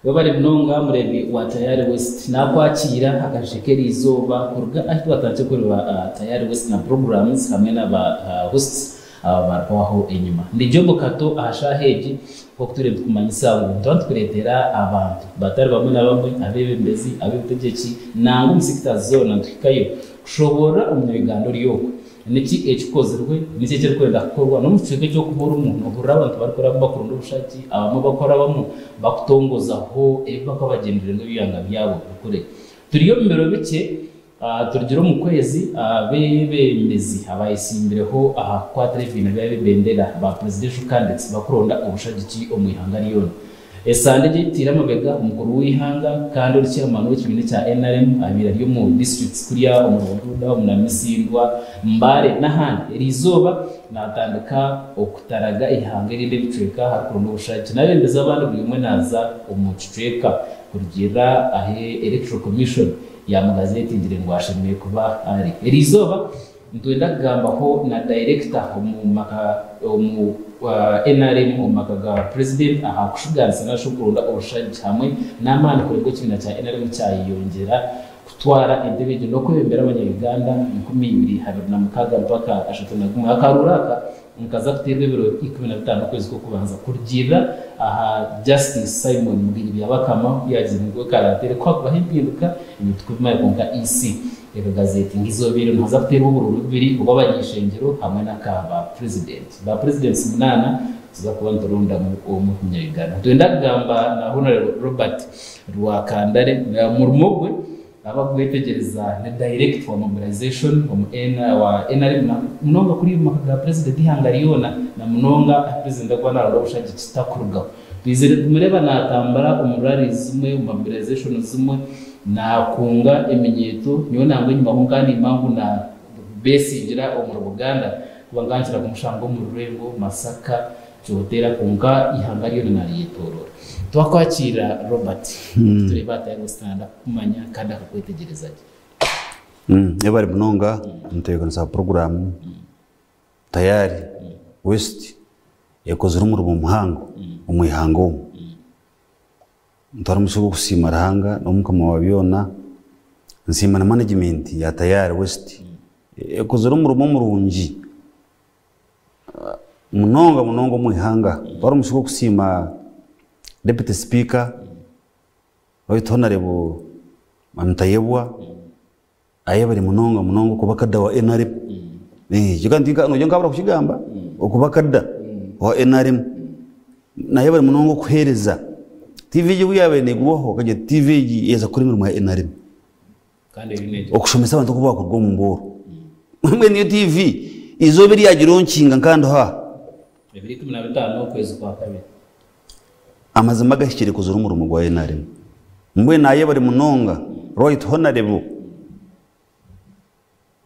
Webare munonga mureebi wa Tayari West. Naakwakiira akasheshe k'eriizooba kuruga ahi twatandikire kureeba Tayari West na programs hamwe na ba hosts ababarikwaho enyima. Ndi Job Kato aha shaaha egi nk'oku turiyo nitukumanyisa ngu nituba nitukureetera abantu batari bamwe na bamwe, abeebembezi, ab'obutegyeki nangwa omu sectors zoona nituhikayo kushoboorora omunya-Uganda ori okwe. Niki ekikozirwe? Niki ekirikwenda kukorwa? N'omu kicweka eky'okuba orimu, noohurira abantu barikurabamu bakurunda obushagi, abamwe bakurabamu bakutongozaho ebi bakuba bagyendereire ngu ebyanga byabo bikure. Turi omu biro bikye turugire omu kwezi, abeebembezi abaayetsimbireho aha kukwatira ebibiina byabo ebendera, ba presidential candidates, bakuronda obushagiki omu ihanga ryona. Esande egi eyitaire amabega, omukuru w'eihanga kandi ori chairman w'ekibiina ekya nrm abaire ari omu districts kuriya omuri Bududa, omu Namisindwa, Mbale n'ahandi eriizooba natandika okutaraga eihanga erindi ebicweka aharikurondwa obushagiki n'abebembezi abandi buri omwe naaza omu kicweka kurugiirira ahi Electoral Commission yamugazetingire ngu ashemereire kuba ari eriizooba. Nitwenda kugambaho na dayirekita omu maka omu nrm omu maka ga Purezidenti aha kushugaanisa nari shi okuronda obushagiki hamwe n'amaani kureeba ngu ekibiina kya nrm kyayeyongyera kutwara entebe egyo n'okwebembera abanya-Uganda 2026 mpaka 31. Akaruuru aka nikaza kuteerwa ebiro 15 okwezi kw'okubanza kurugiirira aha Justice Simon Mugenyi Byabakama ku yaagize ngu karateere ku hakubaho empinduka ebyo tikubimanya kwonka EC Ekagazeeti ng'eizooba eryo nihaza kuteerwa oburuuru bubiri, obw'abany'eishengyero hamwe n'aka ba purezidenti. Ba purezidenti munaana nituza kuba niturondamu omwe Munya-Uganda. Nitwenda kugamba na Honourable Robert Rwakandare. Omurimo gwe abakugwetegyereza ni Director wa Mobilisation omu wa nrm na munonga kuriya omu maka ga purezidenti eihanga ryona na munonga ahu purezidenti arikuba naaronda obushagiki takurugaho. Twizire tumureeba naatambura omu rallies zimwe, omu mobilisation zimwe, naakunga eminyeeto. Nyowe nangwa enyimaho nkaba nimba ngu na beesingira omuri Buganda kuba nkaba nkira kumushanga omu rurengo, Masaka, Kyotera kwonka eihanga ryona naaryetooroora. Twakwakiira Robert, nitureeba ati August naayenda kukumanya kandi akakwetegyereza gye. Yebare munonga omutebeekanisa wa puroguraamu Tayari West ekozire omurimo muhango omu ihanga omu. Ntwara omugisha ogu kusiima Ruhanga n'Omukama wa byona, nsiima na management ya Tayari West ekozire omurimo murungi munonga munonga omu ihanga. Ntwara omugisha ogu kusiima Deputy Speaker waitu Honarebo Mwami Tayebwa. Ayebare munonga munonga okuba kada wa nrm ekyo kandi nogira nkabura kukigamba okuba kada wa nrm nayebare munonga okuhereza TV egi obu yabaire negurwaho okagira oti TV egi yaaza kukora emirimo ya nrm okushomesa abantu oku bakuruga omu mbooro mbwenu niyo TV eizooba eri yagironkinga nkandiho aha. Amazima agahikire kuzira omurimo gwa nrm. Mbwenu ayebare munonga Right Honarebo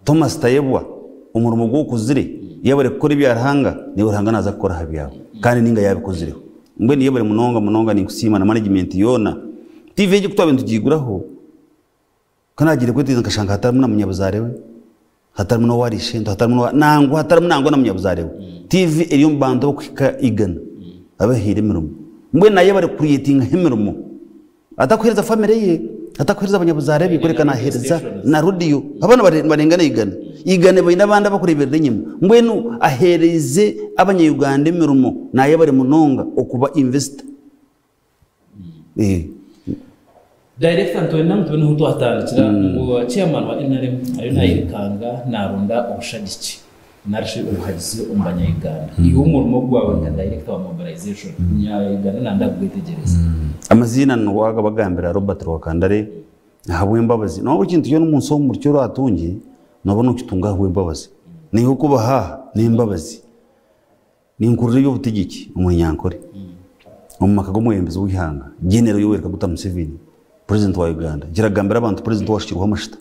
Thomas Tayebwa omurimo gwe okuzire yebare kukora ebya Ruhanga naiwe Ruhanga naza kukora aha byawe kandi ninga yabikozireho. Mbwenu yebare munonga munonga ninkusiima na management yoona. TV egi kutwabaire nitugiguraho Ku naagiire kwetegyereza nkashanga hatarimu na munyabuzaare we, hatarimu n'owa Ishento, hatarimu n'owa nangwa hatarimu nangwa na munyabuzaare we. TV eri omu bantu abarikuhika igana abahaire emirimo. Mbwenu naayebare kucreatingaho emirimo. Atakuheereza famire ye, atakuheereza abanyabuzaare be kureka naaheereza na rediyo. Abaana nibarengana igana. Igana baine abandi abakureeberera enyima. Mbwenu aheereize abanya-Uganda emirimo, naayebare munonga okuba investor. Director nitwenda ngu tube niho twatandikira ngu chairman wa nrm ariyo nayirukanga naronda obushagiki narishi obuhagizi omu banya Uganda. Iwe omurimo gwawe nka director wa mobilization munya Uganda nanda kugwetegyereza. Amaziina niwagabagambira Robert Rwakandare ahabw'embabazi. Noba buri kintu kyona omu nsi omu eki oratungye noba nokitunga ahabw'embabazi. Naiwe okuba aha n'embabazi. Ninkurira eby'obutegyeki omuri Nyankore omu maka g'omwebembezi w'eihanga General Yoweri Kaguta Museveni President wa Uganda. Nkira kugambira abantu President owashukirweho amashita.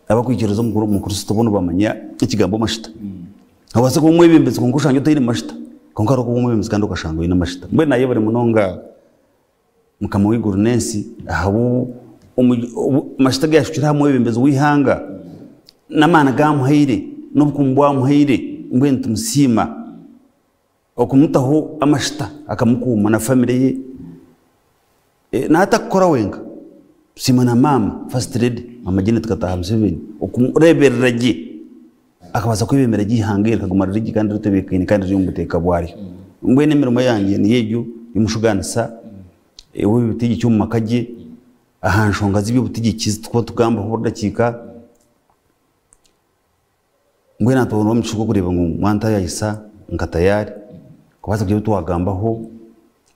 Abakwikiriza omu Kristo bo nibamanya ekigambo amashita. Nobaasa kuba omwebembezi kwonka oshange otaine mashita kwonka hariho okuba omwebembezi kandi okashanga oine amashita. Mbwenu nayebare munonga Mukama w'eiguru n'ensi ahabw'obu amashita agu yashukire aha mwebembezi w'eihanga n'amaani agu amuhaire n'obukumu obu amuhaire mbwenu nitumusiima okumutaho amashita akamukuuma na famire ye. Naatakukora wenka, siima na maama, First Lady, Maama Janet Kataaha Museveni, okumureeberera gye akabaasa kwebembera gye eihanga eri rikaguma riri gye kandi ritebeekaine kandi riri omu buteeka bwaryo. Mbwenu emirimo yangye niyo egyo y'omushugaanisa ow'eby'obutegyeki omu maka gye aha nshonga z'eby'obutegyeki ezi turikuba nitugambaho buri dakiika. Mbwenu hati omugisha gw'okureeba ngu mwantayayisa nka tayari kubaasa kugira ebi twagambaho,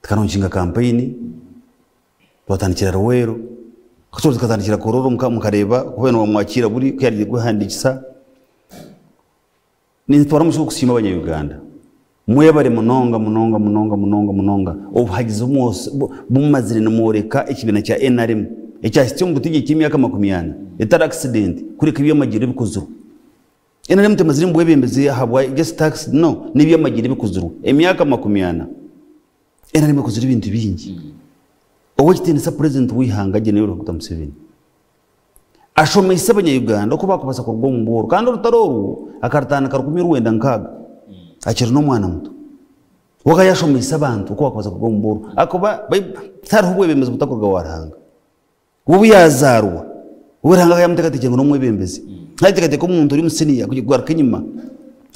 tukaronkinga kampeyini, twatandikira Luweero, kutuba tukatandikira Kololo mukareeba oku babaire nibamwakiira buri ku yaarugire kwehandiikisa. Nintwara omugisha ogu kusiima Abanya-Uganda. Mwebare munonga munonga munonga munonga munonga obuhagizi obu mumazire nimworeka ekibiina kya nrm ekyahitsya omu butegyeki emyaka makumiana etari accident kureka ebyamagyero ebikozirwe. Nrm temazire omu bwebembezi ahabwa just tax no nebyamagyero ebikozirwe emyaka makumiana nrm ekozire ebintu bingi. Owekitinisa president weihanga Gen Yoweri Kaguta Museveni Ashomeise Abanya-Uganda oku baakubaasa kuruga omu bworo kandi orutaro orwo akarutandika 1960 akiri n'omwana muto. We akaba yaashomeise abantu oku baakubaasa kuruga omu bworo ahakuba tihariho obwebembezi butakuruga wa Ruhanga. We obu yaazaarwa, we Ruhanga akaba yaamuteekateekire ngu n'omwebembezi. Yaateekateeka omuntu ori omu siniya kugaruka enyima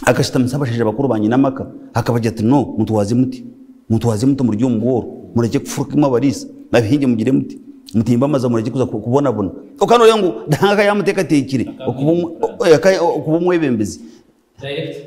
akashutamisa abashaija bakuru ba nyina amaka akabagira ati no mutwaze muti, mutwaze muti muri omu bworo murekye kufuruka imwe abariisa abihingye mugire muti. Mutimbe amaziba murekye kuza kubonabona. Okaba nooreeba ngu Ruhanga akaba yaamuteekateekire okuba omwebembezi. Director,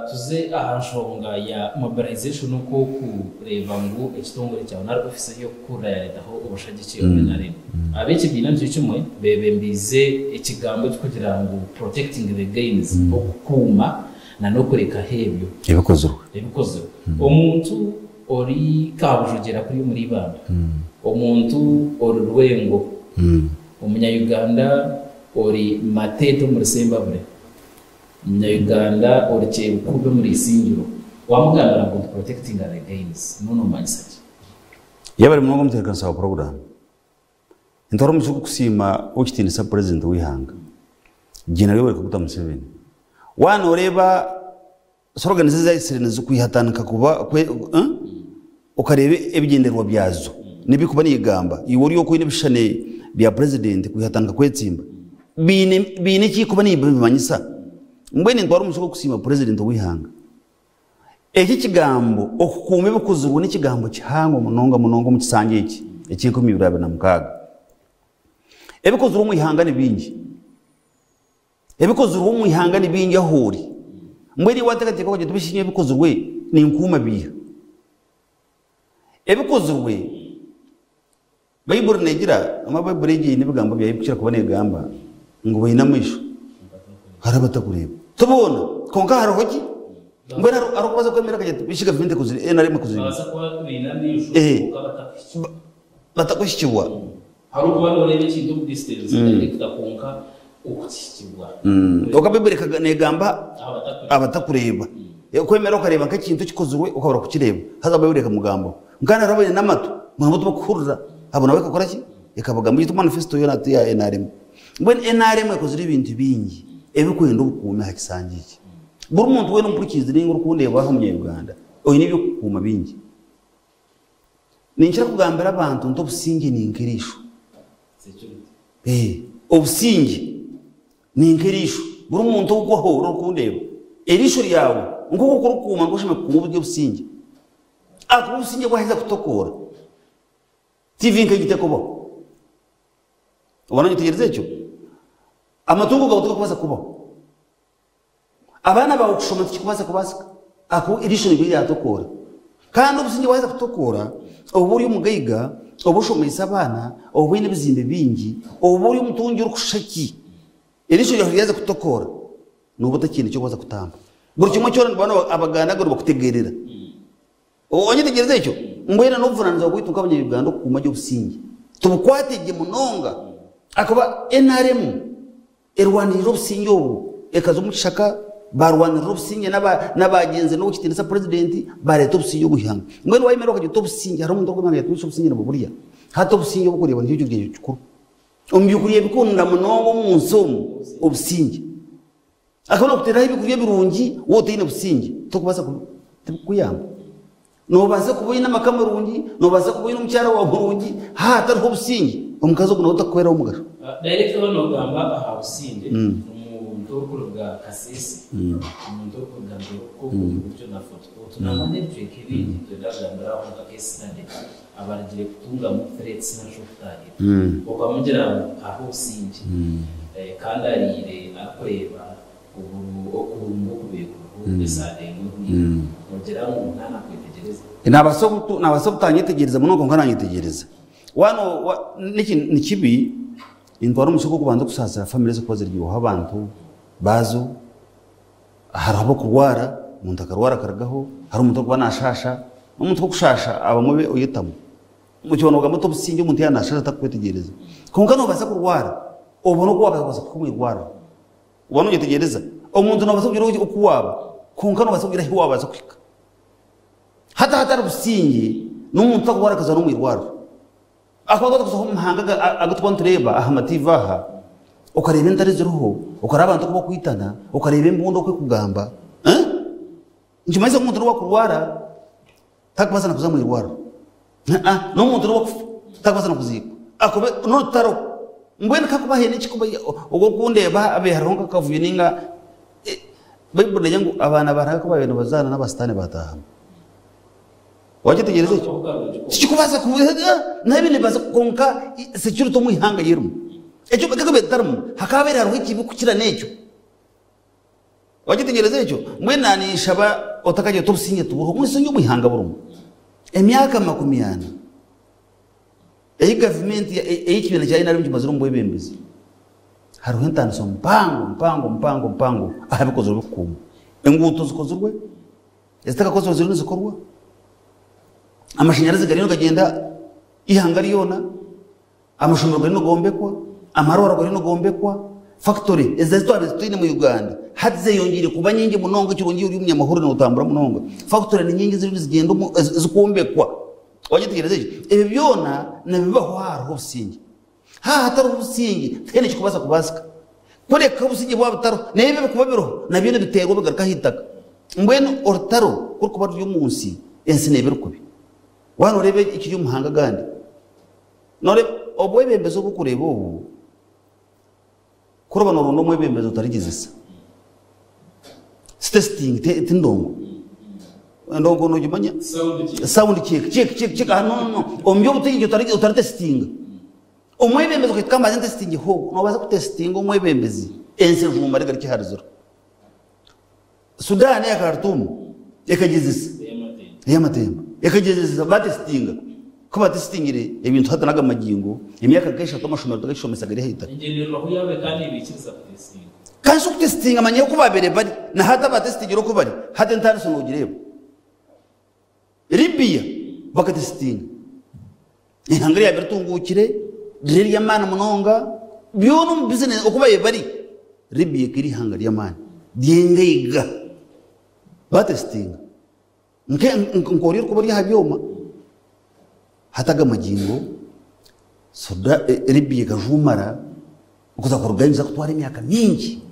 tuze aha nshonga ya mobilization okw'okureeba ngu ekitongore kyawe nari ofiisi ei orikukurira yaareetaho obushagiki omu NRM. Ab'ekibiina nikyo kimwe beebembiize ekigambo ekirikugira ngu protecting the gains, okukuuma n'okurekaho ebyo Ebikozirwe. ebikozirwe. Omuntu Ori Kabujogera kuri omuri Ibanda, omuntu ori Rwengo, Omunya-Uganda ori Mateete omuri Sembabule, Omunya-Uganda ori Kyebikubi omuri Isingiro, wamugambira ngu nti protectinga the gains, mbwenu nomumanyisa ki? Yaaba ari munonga omutebeekanisa wa puroguraamu, nitwara omugisha ogu kusiima Owekitiinisa Purezidenti w'eihanga, Gen. Yoweri Kaguta Museveni. Waaba nooreeba Slogans ezaitsire nizikwihatandika kuba okareeba ebigyendererwa byazo n'ebirikuba nigamba iwe ori oku oine ebishushani bya purezidenti kwihatandika kwetsimba biine biine eki kuba nibimanyisa. Mbwenu nintwara omugisha gw'okusiima purezidenti w'eihanga. Eki ekigambo okukuuma ebikuzirwe n'ekigambo kihango munonga munonga omu kisanja eki eky'enkumi ibiri abiri na mukaaga. Ebikozirwe omu ihanga ni bingi. Ebikozirwe omu ihanga ni bingi ahu ori. Mbwenu iwe wateekateeka okagira oti bishi nyowe ebikozirwe ninkuuma biiha? Ebikozirwe, Baiburi neegira, ama Baiburi egi eine ebigambo byayo ebikukira kuba neegamba ngu baine amaisho hariho abatakureeba. Ti boona, kwonka hariho ki? Mbwenu hariho orikubaasa kwemera akagira ati bishi gavumenti ekozire, NRM ekozire Nibabaasa kuba baine amaisho kwonka batakuhikibwa. Batakuhikibwa. Hariho okuba nooreeba ekintu omu distance director kwonka okukihikibwa. Kwonka Baiburi neegamba abatakureeba. Okwemera okareeba nk'ekintu ekikozirwe okabura kukireeba. Haza Baiburi ekamugambaho. Kandi hariho abaine n'amatu ngu nabo tibakuhurira. Abo nabo ekakora ki? Ekabagamba. Beitu manifesto yoona ti ya nrm. Mbwenu nrm ekozire ebintu bingi ebirikwenda obukuumi aha kisanja eki. Buri muntu weena ompurikiize nainga orikundeeba aha omunya-Uganda, oine eby'okukuuma bingi. Ninkira kugambira abantu nti obusingye ni nk'eriisho. Obusingye ni nk'eriisho. Buri muntu ou ahu ori orikundeeba, eriisho ryawe nk'oku orikukuuma nikwo oshemereire kukuuma oburyo obusingye. Ahakuba obusingye bwaheza kutokoora, tiivi nk'egi tekubaho. Obona noyetegyereza ekyo? Amatungo gaawe tigarikubaasa kubaho. Abaana baawe kushoma tikikubaasa kubaasika ahakuba eriisho niryo ryatokoora. Kandi obusingye bwaheza kutokoora, oba ori omugaiga, oba oshomeise abaana, oba oine ebizimbe bingi, oba ori omutungi orikushusha ki, eriisho ryawe ryaheza kutokoora, nooba otakiine eki orikubaasa kutamba. Buri kimwe kyona nibaba abaganda ngu nibakutegerera. Onyetegyereza ekyo? Mbwenu n'obuvunanizibwa bwaitu nk'abanya-Uganda okukuuma gye obusingye. Tubukwate gye munonga ahakuba nrm erwanirire obusingye obu, ekaza omu kishaka barwanirira obusingye n'abagyenzi n'owekitiinisa purezidenti bareeta obusingye omu ihanga. Mbwenu wayemerera okagira oti obusingye hariho omuntu orikwemera ngu obusingye nibuburya. Hati obusingye obu orikureeba nikyo kiryo kikuru. Omu byokurya ebikunda munonga omu nsi omu, obusingye. Akaba nakuteeraho ebyokurya birungi waaba otaine busingye, torikubaasa tibikukuyamba. Noobaasa kuba oine amaka marungi, noobaasa kuba oine omukyara waawe murungi, haaba hatariho obusingye, omukazi ogwo nawe takukubeeraho omugasho. Director waaba noogamba aha busingye, omuntu orikuruga Kasese, omuntu orikuruga Ntoroko, Buryo na Fort Portal nangwa n'ebicweka ebindi twenda kugambira aho nka case study abarugire kutungamu threats nari shi okutaahirira. Okamugira ngu hariho obusingye kandi ariire arikureeba Obwo okurunga okubaire kuriho esaano emwe ehweire, noogira ngu naanakwetegyereza? Naabaasa obutanyetegyereza munonga kwonka nanyetegyereza. Waaba ni kibi, nintwara omugisha gw'okubanza kusaasira famire ezirikuba zirigirweho abantu baazo. Hariho ab'okurwara, omuntu akarwara akarugaho, hariho omuntu orikuba naashaasha, n'omuntu orikushasha abamwe oyetamu. Omu noogamba oti obusingye omuntu yaaba naashaasha takukwetegyereza. Kwonka noobaasa kurwara obone oku waabaasa kuhika omu irwariro. Waaba noyetegyereza, omuntu nobaasa kugira oku waaba, kwonka nobaasa kugira ahu wabaasa kuhika. Hati ahatari busingye, n'omuntu takurwara akaza n'omu irwariro. Ahakuba twaba tukuza omu mahanga agu tukuba nitureeba aha ma TV aha, okareeba entare eziriho, okareeba abantu oku bakwitana, okareeba embundu oku ekugamba, nikimanyisa ngu omuntu n'obu akurwara, Takubaasa na kuza mwirwariro. Aa, n'omuntu n'obu akufa, takubaasa na kuziikwa. Ahakuba n'orutaro. Mbwenu kakuba haine ekikuba ogwo orikundeeba abe hariho nk'akavuyo nainga Baiburi neegira ngu abaana ba Ruhanga ku baabaire nibazaana n'aba Sitaane baataahamu. Waakyetegereza ekyo? Tikikubaasa ku nabi nibaasa kwonka security omu ihanga erimu. Ekyo kakuba etarimu, hakaabaire hariho ekibi kukira n'ekyo. Wagyetegyereza ekyo? Mbwenu na ninshaba otakagira oti obusingye tiburiho. Obusingye omu ihanga burimu. Emyaka 40 ei gavumenti ei ekibiina kya NRM kimazire omu bwebembezi, hariho entaaniso mpango mpango mpango mpango aha bikozirwe bikukuuma. Enguuto zikozirwe, ezitakakozirwe ziriyo nizikorwa, amashanyarazi gariyo nigagyenda eihanga ryona. Amashomero gariyo nigombekwa, amarwariro gariyo nigombekwa, fakitori ezi twabaire tutaine omu Uganda hati zeyongyeire kuba nyingi munonga ekirungi ori omunyamahurire notambura munonga. Fakitori ni nyingi eziriyo nizigyenda zikwombekwa. Wagyetegyereza ekyo? Ebyo byona nibibaho hariho obusingye. Haaba hatariho obusingye tihaine ekirikubaasa kubaasika. Kureka obusingye bwaba butariho, n'ebyo ebirikuba biriho nabyo nibiteerwa bigaruka aha itaka. Mbwenu orutaro ku rurikuba ruri omu nsi, ensi neeba eri kubi. Waaba nooreeba ekiri omu mahanga agandi, Noreeba obwebembezi obu orikureeba obu, ku orikuba noronda omwebembezi otarigyezesa, si testing, ti ndongo. Endongo nogimanya? Sound check, check, check, check, ah, no, no, no. Omu by'obutegyeki otari otaritesitinga. Omwebembezi okahika ka mbanze ntesitinge ho, nobaasa kutesitinga omwebembezi ensi ejumare egarukye ahari ziro. Sudan eya Khartoum ekagyezesa ey'amatemba ekagyezesa batesitinga ku batesitingire ebintu hati naga magingo emyaka nk'eshatu amashomero tigakishomesa gari aha itaka. Engyendererwaho yaabo ekaba nebaikiriza kutesitinga. Kandi shi okutesitinga manya oku babaire bari na hati abatesitingire oku bari hati entaaniso nogireeba. Libya bakatesitinga eihanga ryaba ritunguukire riri ery'amaani munonga byona omu bizinesi oku baabaire bari Libya ekaba eri eihanga ry'amaani ry'engaiga batesitinga nk'ori orikuba ori aha byoma hati aga magingo Libya ekajuumara okuza kurugayo nikiza kutwara emyaka mingi.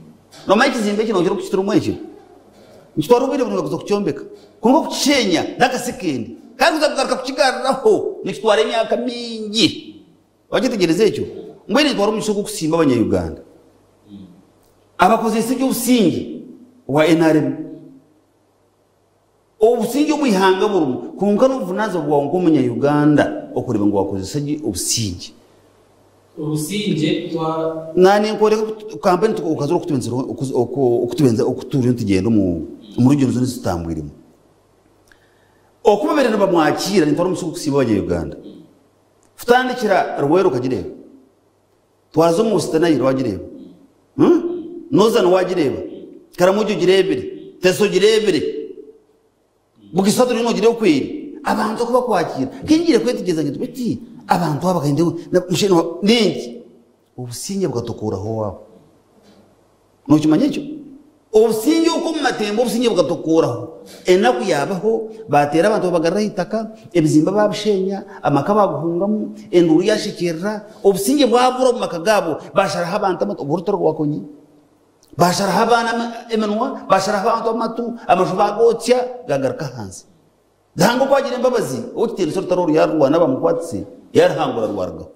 Noomanya ekizimbe eki noogira oku kiturimu eki? Nikitwara obwire buraingwa kuza kukyombeka. Kwonka okukisheenya n'akasekendi. Kandi kuza kugaruka kukigaruraho nikitwara emyaka mingi. Wagyetegyereza ekyo? Mbwenu nitwara omugisha ogu okusiima Abanya-Uganda abakozeise gye obusingye bwa nrm. Obusingye omu ihanga burimu, kwonka n'obuvunaanizibwa bwawe nk'omunya-Uganda okureeba ngu waakozesa gye obusingye. Obusingye twa. Naanye nkworeka oku kampeyini okaza oku oku turiyo nitugyenda omu regions zoona ezi tutambwiremu. Oku babaire nibamwakiira nintwara omugisha gw'okusiima abanya-Uganda. Kutandikira Luweero okagireeba. Twaza omu West Nile wagireeba? Northern wagireeba? Karamoja ogireebire? Teso ogireebire? Bugisu hati oriyo nogireeba oku eri? Abantu oku bakwakiira. Nkiingiire kwetegyereza ngira nti beitu abantu aba nenki? Obusingye bukatokoraho owaabo. Nokimanya ekyo? Obusingye okwo omu matemba obusingye bukatokoraho. Enaku yaabaho, baateera abantu babagarura aha itaka, ebizimbe baabisheenya, amaka baaguhungamu, enduuru yaashekyerera, obusingye bwabura omu maka gaabo, baasharaho abantu amatu, obwo orutaro rwa Kony, baasharaho abaana eminwa, baasharaho abantu amatu, amaju baagootsya, gaagaruka ahansi. Ruhanga oku agira embabazi, ow'ekitiinisa orutaro oru yaarurwana bamukwatise, yaaruhangura rwarugaho.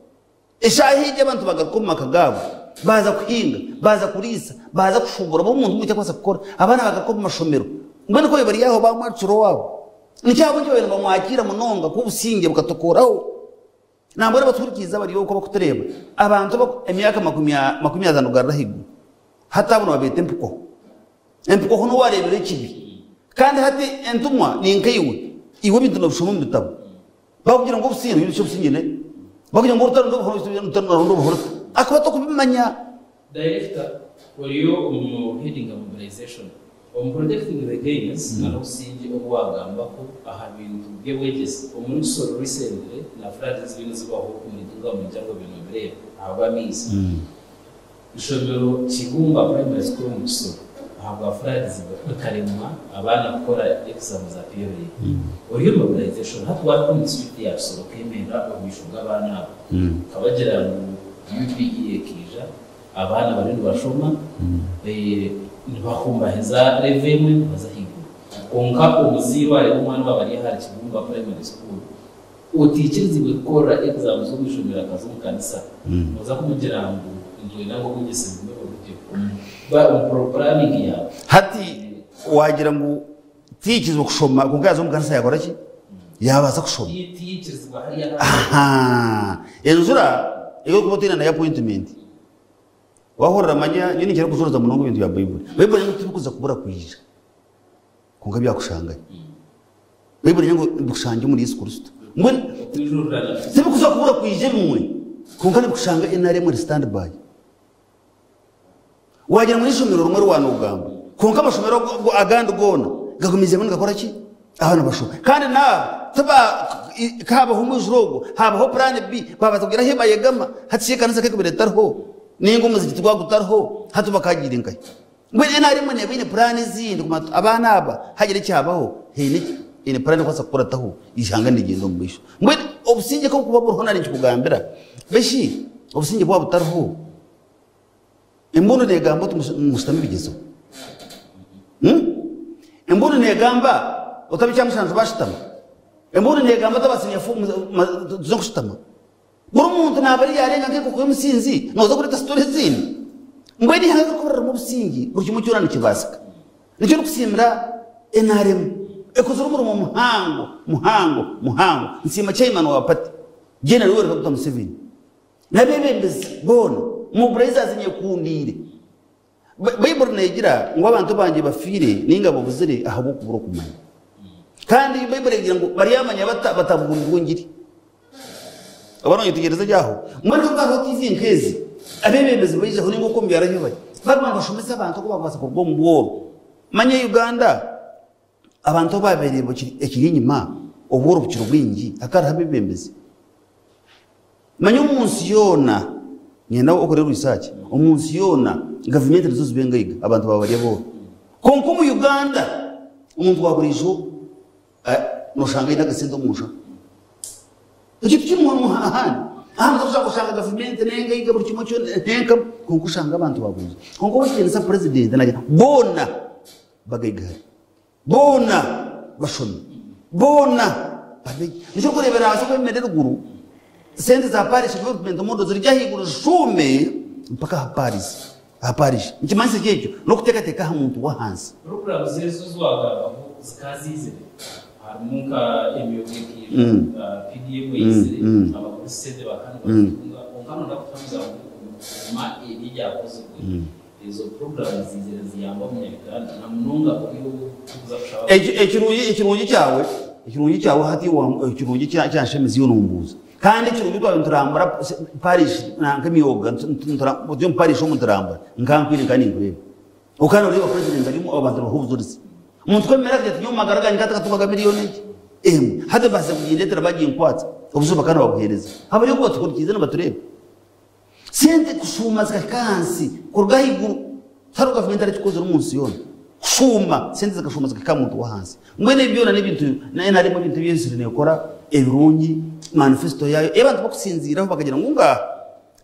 Eshaaha egyo abantu bagaruka omu maka gaabo, baaza kuhinga, baaza kuriisa, baaza kushuubura, buri muntu eki arikubaasa kukora. Abaana bagaruka omu mashomero. Mbwenu ku bari aho baamwakira owaabo. Nikyo ahabw'enki baabaire nibamwakiira munonga ku obusingye bukatokoraho. Nambwenu abatuhurikiize abari okwo abarikutureeba, abantu abaku emyaka 50 kugarura ahaiguru, hati abo nibabeeta empikoho. Empikoho n'owareebire ekibi. Kandi hati entumwa ni nkaiwe, iwe ebintu noobishoma omu bitabo. Bakugira ngu obusinge noija oshushe obusinge ne. Bakugira ngu orutaro ndobuhoro ruta. Akaba atarikubimanya. Director oriyo omu heading mobilization omu protecting the gains na n'obusingye obu wagambaho aha bintu by'obwegyese omuri Kisoro recently na floods eziriyo nizibaho omuri Itunga omu bintu obireeba ahabw'amaizi. Ishomero Kibumba Primary School omu Kisoro ahabwa floods rikaremwa abaana kukora exam za PLE. Oriyo mobilization hati wahika omu district ya Kisoro okemerera omu maisho g'abaana abo okabagira ngu UPE ekaija abaana bariyo nibashoma nibahumbaheza level emwe nibaza ahaiguru kwonka omuzaire wareeba omwana waaba ari ahari Kibumba Primary School Otaikirizibwe kukorera exams omu ishomero akaza omu kanisa, noza kumugira ngu nitwenda ngu obwegyese bugume buri butyo omu planning yaawe. Hati wagira ngu tiyikirizibwa kushoma kwonka yaza omu kanisa yakora ki? Yabaasa kushoma. Tiyikirizibwa hariya. Ahaa. Enjura ei orikuba otaine nayo appointment, wahurira manya nyowe ninkira kujuriza munonga ebintu bya Baibuli. Baibuli ngu tibikuza kubura kwija. Kwonka byakushangayo. Baibuli negira ngu nibikushangya omuri Yesu Kristo. Mbwenu tibikuza kubura kwija ebimwe, kwonka nibikushanga NRM eri stand by. Wagira ngu n'eishomero rimwe riwaanogamba, kwonka amashomero agandi goona gagumiizemu nigakora ki? Abaana bashoma. Kandi naabo tiba habaho omwijura ogwo, habaho plan B, babaasa kugira ahu bayegama, hati shi ekanisa ku ekubaire etariho, ninga omuzigiti gwaba gutariho, hati bakaagiire nkahi? Mbwenu NRM neeba eine puraani ezindi kumanya nti abaana aba hagira ekyabaho haine eine puraani erikubaasa kukurataho eihanga nirigyenda omu maisho. Mbwenu obusingye ku burikuba buriho nari ninkikugambira beshi obusingye bwaba butariho embundu neegamba oti mushutame ebigyezo. Embundu neegamba oti ab'ekyamushanju baashutama. Embundu neegamba oti aba siniya fo tuze kushutama. Buri muntu naaba ari yaarenga nk'enkoko y'omusinzi, nooza kureeta sitoori ezindi? Mbwenu eihanga ku ririkuba ririmu obusingi, buri kimwe kyona nikibaasika. Nikyo ndikusiimira nrm, ekozire omurimo muhango, muhango, muhango. Nsiima chairman wa party, Gen. Yoweri Kaguta Museveni n'abeebembezi boona, mobilizers nyekundiire. Baiburi neegira ngu abantu bangye bafiire nainga babuzire ahabw'okubura okumanya. Kandi Baiburi egira ngu baryamanya bata batabuurirwe engiri? Oba noyetegyereza gye aho? Mbwenu ka hariho TV nk'ezi, abeebembezi baijaho nainga oku omu byaro ahu bari, baguma nibashomesa abantu oku barikubaasa kuruga omu bworo. Manya Uganda abantu obu baabaire ekiri enyima, obworo bukiri bwingi, hakaba hariho abeebembezi. Manya omu nsi yoona, niinyenda okore research, omu nsi yoona gavumenti nizo ziba engaiga abantu baba bari abooro. Kwonka omu Uganda omuntu wa buriijo noshanga aine akasente omu nshaho. Ekyo tikirimu ahandi. Ahandi noza kushanga gavumenti n'engaiga buri kimwe kyona n'enkamu kwonka oshanga abantu ba buriijo. Kwonka ow'ekitiinisa purezidenti naagira ngu boona bagaigahare. Boona bashomi, boona babe. Nikyo orikureebera ahansi okwemera eruguru, sente za parish development model ziri ahaiguru zishuume mpaka aha parish. Aha parish. Nikimanyisa ki ekyo? N'okuteekateeka aha muntu w'ahansi. Puroguraamu ezo ezi waagambaho zikaba ziizire, harimu nka emyoga ekaija, PDM eizire, abagurusi sente bakaba nibazitunga, kwonka nooyenda kutuhamiza ngu omu kukuuma ebi ebyakozirwe, Ezo puroguraamu ziizire niziyamba omunya-Uganda na munonga ori orikuza kushaba Ekirungi ekirungi kyawe ekirungi kyawe hati ekirungi kyanshemeza iwe nombuuza kandi ekirungi twaba niturambura parish nanka emyoga turi omu parish omu niturambura nkankwine nkaba ninkureeba okaba noreeba president ari omu abantu nibaha obujurizi omuntu kwemera akagira ati nyowe omu magara gangye nkaba ntakatungaga miriyoni egi emwe hati mbaasize kugindeetera baginkwatsa obujurizi bakaba nibabuheereza abari oku batuhurikiize nibatureeba. Sente kushuuma zikahika ahansi kuruga ahaiguru tihariho gavumenti erikukozire omu nsi yoona kushuuma sente zikashuuma zikahika aha muntu w'ahansi. Mbwenu ebi byona n'ebintu NRM ebintu ebi ezire neekora ebirungi manifesito yaayo ei abantu barikusinziiraho bakagira ngu ngaaha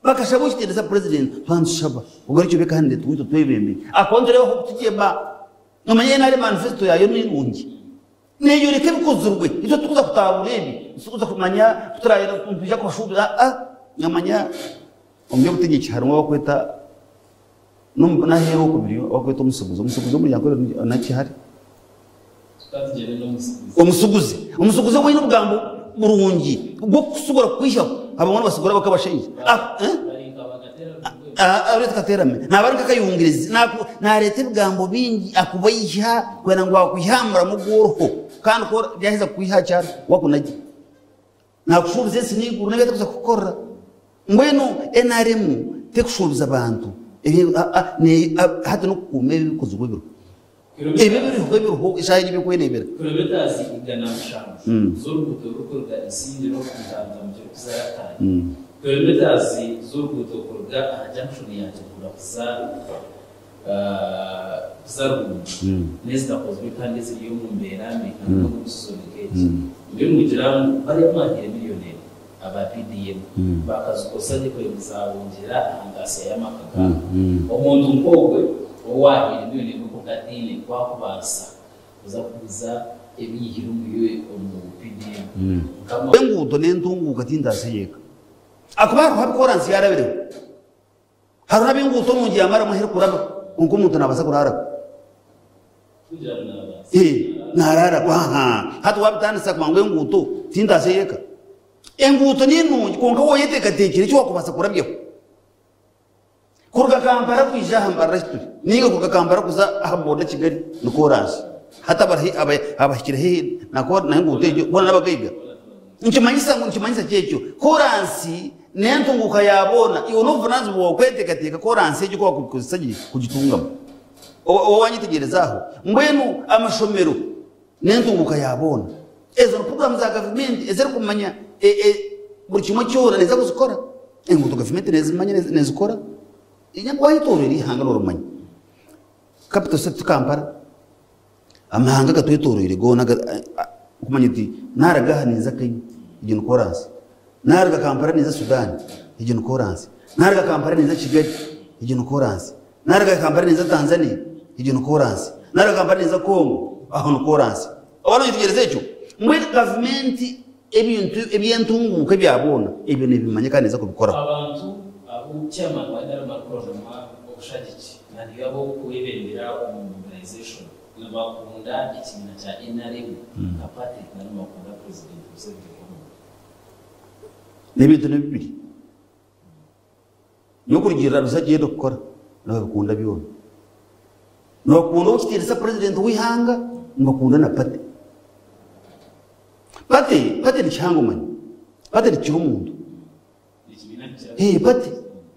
bakashaba ow'ekitiinisa purezidenti twaba nitushaba ogarukye obe kandidate waitu otwebembere ahakuba nitureeba ahu orikutugyema. Noomanya NRM manifesito yaayo ni nungi. Neeyoreka ebikozirwe. Itwe titukuza kutaaruura ebi, titukuza kumanya ku turaabe nitwija kubashuubira. Aa, noomanya omu by'obutegyeki harimu abakweta n'aheeru okwo biriyo abakweta omusiguzi. Omusiguzi omuri Ankole nakihari? Omusiguzi. Omusiguzi oine obugambo burungi bw'okukusigura kukwihaho. Abamwe nibasigura bakabashaija. Aa, tukateerame. Naaba ari nk'akayungirizi. Naareeta ebigambo bingi akubaiha kwenda ngu akwihe aha muramo ogu oriho. Kandi ku yaaheza kukwiha aha kyaro, wakunagye. Naakushuubiza ensi n'eiguru n'ebi arikuza kukukorera. Mbwenu nrm tekushuubiza bantu hati n'okukuuma ebi ebikozirwe ebiriho. Ebi ebiriho ebiriho eshaaha egi ebirikwereebera. Kilometres 107 z'oruguuto rurikuruga Isingiro kuza kuza Rakai. Kilometres z'oruguuto kuruga aha junction ya Kiruhura kuza kuza Rwungi n'ezitakozirwe kandi eziri omu mbeera mbi nka n'ogu season nk'egi. Mbwenu nigira ngu bariya abu mwahaire million aba PDM bakazikozesa gye kureba zabongyera aha ntaasya y'amaka gaabo. Omuntu nk'ogwe ou waahaire million emwe kwonka ataine ku akubaasa kuza kuguza ebi yaihire omu PDM nkama. Enguuto n'entunguuka tintaasya y'eka. Ahakuba hariho abu koransi yaarabireho. Hariho abu enguuto nungi yaamaramu ahu erikuraba kwonka omuntu naabaasa kuraarako. Naaraarako. Hati waabitandisa kuba ngu enguuto tintaasya y'eka. Enguuto ni nungi kwonka waoyeteekateekire eki waakubaasa kurabyaho. Kuruga Kampala kwija aha Mbarara ahi turi nainga kuruga Kampala kuza aha boda Kigali ni koransi. Hati abahikire haihi n'enguuto egyo boona n'abagaiga. Nikimanyisa ngu nikimanyisa ki ekyo? Koransi n'entunguuka ya boona. Iwe n'obuvunaanizibwa bwawe kweteekateeka koransi egyo ku waakugikozesa gye kugitungamu. Oba waanyetegyereza aho? Mbwenu amashomero n'entunguuka ya boona. Ezo ni puroguraamu za gavumenti ezirikumanya buri kimwe kyona neeza kuzikora. Enguuto gavumenti neezimanya neezikora. Waayetooroire eihanga noorimanya. Capital city Kampala, amahanga agatwetooroire goona okumanya oti naaruga aha ninza Kenya egyo ni koraansi, naaruga Kampala ninza Sudan egyo ni koraansi, naaruga Kampala ninza Kigali egyo ni koraansi. Naaruga Kampala ninza Tanzania, egyo ni koransi. Naaruga Kampala ninza Congo, aho ni koransi. Oba noyetegyereza ekyo? Mbwenu gavumenti ebintu eby'entunguuka ebya boona ebyo neebimanya kandi neeza kubikoraho. Abantu abu chairman wa nrm arikurondamu obushagiki na nibo ab'okwebembera omu mobilization nibakunda ekibiina kya nrm nka party na nibakunda President Museveni nk'omuntu. N'ebintu ni bibiri. Nyowe kurugiirira aha bi agyenda kukora, nibabikunda byona. Nibakunda ow'ekitiinisa purezidenti w'eihanga, nibakunda na pate. Pate, pate ni kihango omanya. Pate nikikira omuntu. Ee, pate,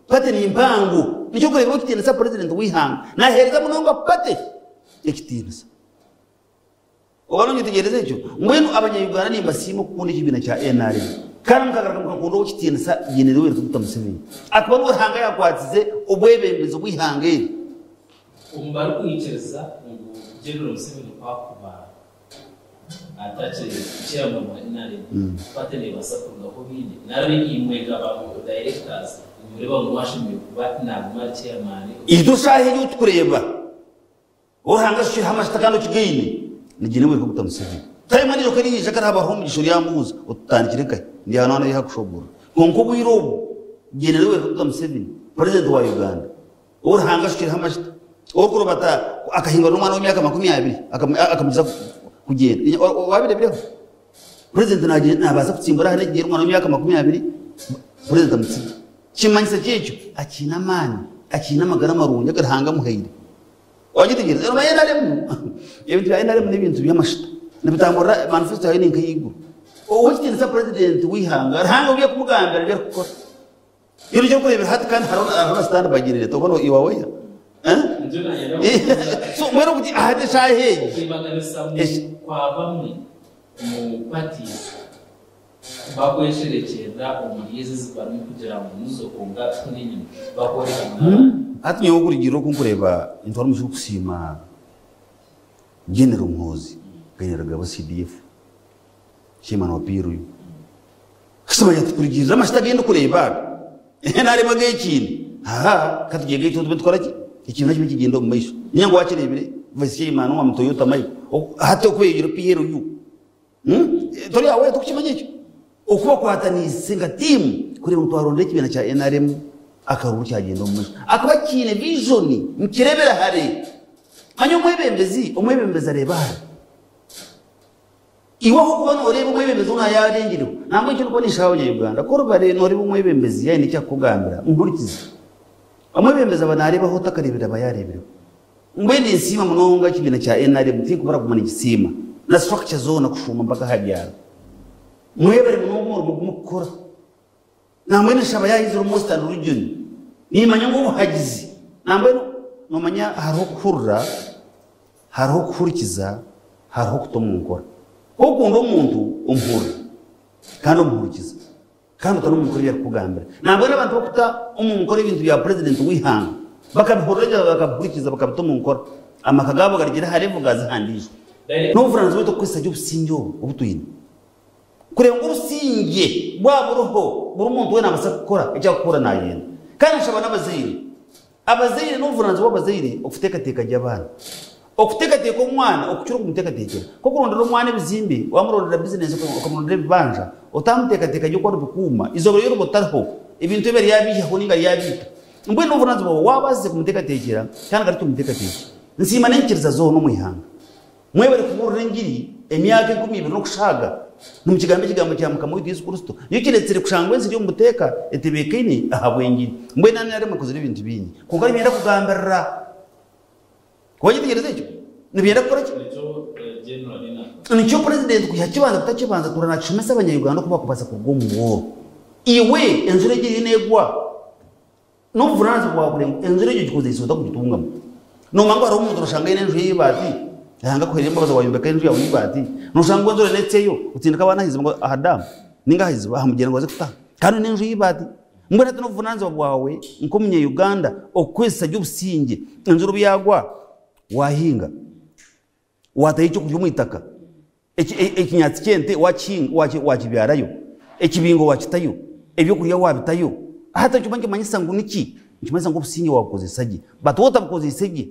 pate ni mpango. Nikyo orikureeba ow'ekitiinisa purezidenti w'eihanga naaheereza munonga pate ekitiinisa. Oba nonyetegyereza ekyo? Mbwenu abanya-Uganda nimbasiima okukunda ekibiina kya nrm kandi mukagaruka mukakunda ow'ekitiinisa Gen. Yoweri Kaguta Museveni akuba niwe Ruhanga yaakwatsize obwebembezi bw'eihanga eri. Omu barikwikiriza ngu General Museveni ku akuba atakiri chairman wa nrm, party neebaasa kurugaho baine nari imwe nka ba directors nimureeba ngu ashemereire kuba naaguma ari chairman? Itwe eshaaha egi ei turikureeba Ruhanga ashukireho amajuta kandi okigaine, nigyenda ngu Kaguta Museveni. Time endiijo ku eriija kare haba hariho omugisha oryambuuza oti otandikire nkahi? Ndi aha naaba naiha kushoboorora. Kwonka obwire obu, Gen. Yoweri Kaguta Museveni, President wa Uganda, ou Ruhanga ashukireho amajuta, orikurubata akahingura n'omwana w'emyaka 20 akamugiza kugyenda. Waabireebireho? President nabaasa kutsimbura aha n'ekigyere omwana w'emyaka 20, President amutsige. Kimanyisa ki ekyo? Akiine amaani, akiine amagara marungi agu Ruhanga amuhaire. Wagyetegyereza? Omanya NRM, ebintu bya NRM n'ebintu by'amashuta. Nibitamburira, manifesto yaayo ni nk'ey'eiguru. Ow'ekitiinisa President w'eihanga, Ruhanga obu arikumugambira nibyo arikukora. Ebyo nikyo orikureebera hati kandi hariho hariho na stand by generator oba you are aware? Eh? Nikyo nayenda kubuuza. So mbwenu okugi hati eshaaha egi. Okwebaganisamu kwa bamwe omu parties Bakwesherekyerera omuri ezi ezi barimu kugira ngu nizo kwonka tihine enyima bakworeka ngu n'abandi. Hati nyowe okurugiirira oku nkureeba nitwara omugisha gw'okusiima General Muhoozi Kainerugaba wa CDF, Chairman wa PLU. Kimanya ati kurugiirira amashito agu ndikureeba aga, naareeba ag'ekiina, haa ka tugyende itwe tube nitukora ki? Ekibiina kibe nikigyenda omu maisho. Ninga ngu waakireebire? Vice Chairman owa Toyota Michael hati okweyegire PLU. Tori aware tokukimanya ekyo? Oku bakwataniise nka tiimu kureeba ngu twarondera ekibiina kya NRM akaruru kyagyenda omu maisho. Akaba akiine vision nikireebera hare. Manya omwebembezi, omwebembezi areeba hare. Iwe ahu orikuba nooreeba omwebembezi onu yaarengireho, nangwa ekyo ndikuba ninshaba abanya-Uganda, ku oriba nooreeba omwebembezi yaine eki arikukugambira, muhurikize. Omwebembezi aba naareeba ahu otakareebire aba yaareebireho. Mbwenu ninsiima munonga ekibiina kya nrm, tinkubura kuguma ninkisiima na structure zoona kushuuma mpaka aha byaro. Mwebare munonga omurimo ogu murikukora. Nambwenu nshaba yaizire omu Western Region, nimanya ngu obuhagizi nambwenu nomanya hariho okuhurira, hariho okuhurikiza, hariho okuta omu nkora. Ku okunda omuntu omuhurira kandi omuhurikiza. Kandi ota n'omu nkora ebi arikukugambira. Nambwenu abantu abarikuta omu nkora ebintu bya purezidenti w'eihanga bakabihurira gye bakabihurikiza bakabita omu nkora, amaka gaabo garigira aha level gaaza aha ndiijo. N'obuvunaanizibwa bwaitu okukozesa gye obusingye obu obu twine kureeba ngu obusingye bwaba buriho buri muntu weena abaasa kukora eki arikuhurira naayenda. Kandi nshaba n'abazaire Abazaire n'obuvunaanizibwa bw'abazaire okuteekateeka gye abaana. Okuteekateeka omwana okukira okumuteekateekyera. Nk'okurondera omwana ebizimbe, waamurondera bizinesi okamurondera ebibanja, otaamuteekateeka gye oku aribikuuma, eizooba rimwe oriba otariho, ebintu ebi aryabaihaho nainga aryabiita. Mbwenu n'obuvunaanizibwa bwawe waabaasize kumuteekateekyera kandi garuka omuteekateekye. Nsiima n'enyikiriza zoona omu ihanga. Mwebare kubuurira engiri emyaka 20 n'okushaaga, nimukigamba ekigambo kya Mukama waitu Yesu Kristo. Nikyo kiretsire kushangwa ensi eri omu buteeka etebeekaine ahabw'engiri. Mbwenu nrm ekozire ebintu bingi, kwonka nibyenda kugambirira. Wagyetegyereza ekyo? Nibyenda kukora ki? Nikyo Purezidenti kwiha kibanza kutakibanza atuura nakishomesa abanya-Uganda oku bakubaasa kuruga omu bworo. Iwe enjura egi eriyo neegwa. N'obuvunaanizibwa bwawe kureba ngu enjura egyo ogikozeise ota kugitungamu. Noomanya ngu hariho omuntu noshanga aine enju ye y'eibaati, Ruhanga akuhaire embabazi waayombeka enju yaawe y'eibaati, noshanga ngu enjura neetsyayo otsindika abaana aha iziba ngu aha daamu nainga aha iziba aha mugyera ngu baze kutaha kandi oine enju y'eibaati. Mbwenu hati n'obuvunaanizibwa bwawe nk'omunya-Uganda okukozesa gye obusingye enjura obu yaagwa waahinga. Waatayo ekyokurya omu itaka, ekinyaatsi ky'ente wakibyarayo, ekibingo waakitayo, ebyokurya waabitayo, hati ekyo nikimanyisa ngu niki? Nikimanyisa ngu obusingye waabukozesa gye. But waaba otabukozeise gye,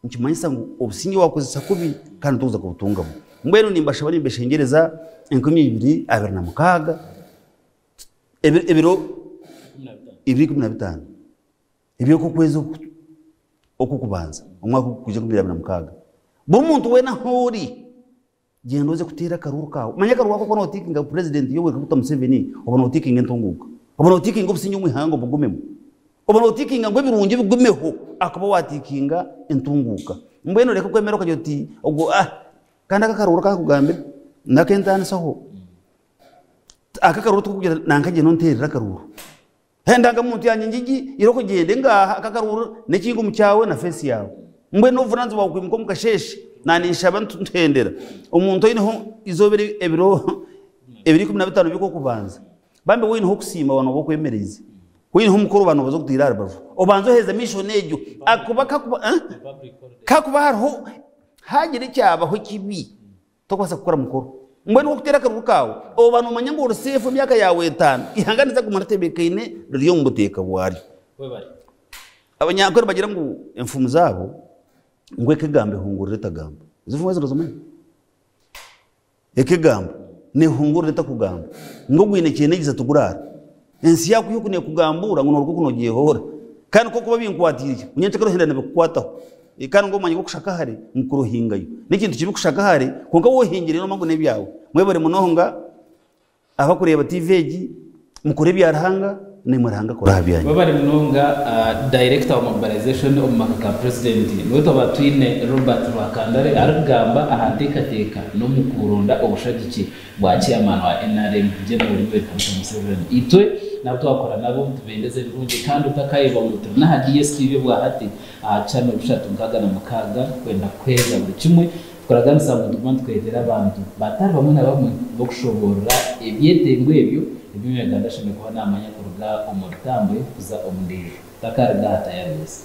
nikimanyisa ngu obusingye waabukozesa kubi kandi tokuza kubutungamu. Mbwenu nimbashaba nimbeshengyereza 2026, ebiro 2015. Eby'okwezi okw'okubanza omwaka ogurikwija 2026, buri muntu weena ahu ori, gyenda oze kuteera akaruuru kaawe. Manya akaruuru ako ku orikuba nootiikinga Purezidenti Yoweri Kaguta Museveni, oba nootiikinga entunguuka, oba nootiikinga obusingye omu ihanga obugumemu, oba nootiikinga ngu ebirungi bigumeho ahakuba waatiikinga entunguuka. Mbwenu oreke kwemera okagira oti ogwo ah kandi aka akaruuru aku akugambire n'ak'entaanisaho. Aka akaruuru tikugira nanka gyenda onteerere akaruuru. Endangamuntu yangye ngigi, irooko gyende ngaaha, aka akaruuru n'ekinkumu kyawe na feesi yaawe. Mbwenu n'obuvunaanizibwa bwawe kwimuka omu kasheeshe, naanye ninshaba ntuhendera omuntu oineho eizooba eri ebiro ebiro 15 by'okw'okubanza. Bambi waineho okusiima waaba nooba okwemereize. Waineho omukoro waaba noobaza okutaire aha rubaju. Obanze oheze amaisho n'egyo. Ahakuba kakuba kakuba hariho haagira ekyabaho ekibi. Tokubaasa kukora mukoro. Mbwenu nk'okuteera akaruru kaawe, oba noomanya ngu ori seefu emyaka yaawe etaano, eihanga niriza kuguma ritebeekaine riri omu buteeka bwaryo. Abanyankore nibagira ngu enfumu zaabo ngu eka egamba ehungurira etagamba. Ezo enfumu ezo nozimanya? Eka egamba neehungurira etakugamba. Ngu ogwine kyenegyeza tiguraara. Ensi yaakwiha oku neekugambuura ngu nooruga oku noogyehoora. Kandi nk'oku okuba binkwatiire ki, nyenkya kare ohenda nibikukwataho. Kandi ngu omwanya gw'okushaka hare ngu kurohingayo. N'ekintu kibi kushaka hare, kwonka waaba ohingireyo noomanya ngu n'ebyawe. Mwebare munonga abakureeba TV egi, mukore ebya Ruhanga, naimwe Ruhanga akore aha byanyu. Mwebare munonga Director wa Mobilization omu maka ga Purezidenti. Niwe twaba twine Robert Rwakandare arikugamba aha nteekateeka n'omu kuronda obushagiki bwa Chairman wa nrm General Yoweri Kaguta Museveni. Itwe nabu twakora nabo nitubendeza ebirungi kandi otakayebwa ngu turi n'aha DSTV obwahati aha channel 366 kwenda kukuhereza buri kimwe. Tukuraganisa ngu nituguma nitukuretera abantu batari bamwe na bamwe bokushoboorora ebyetengo ebyo ebi Omunyarwanda ashemereire kuba namanya kuruga omu rutambwe kuza omu ndiijo. Otakaruga aha Tayari West.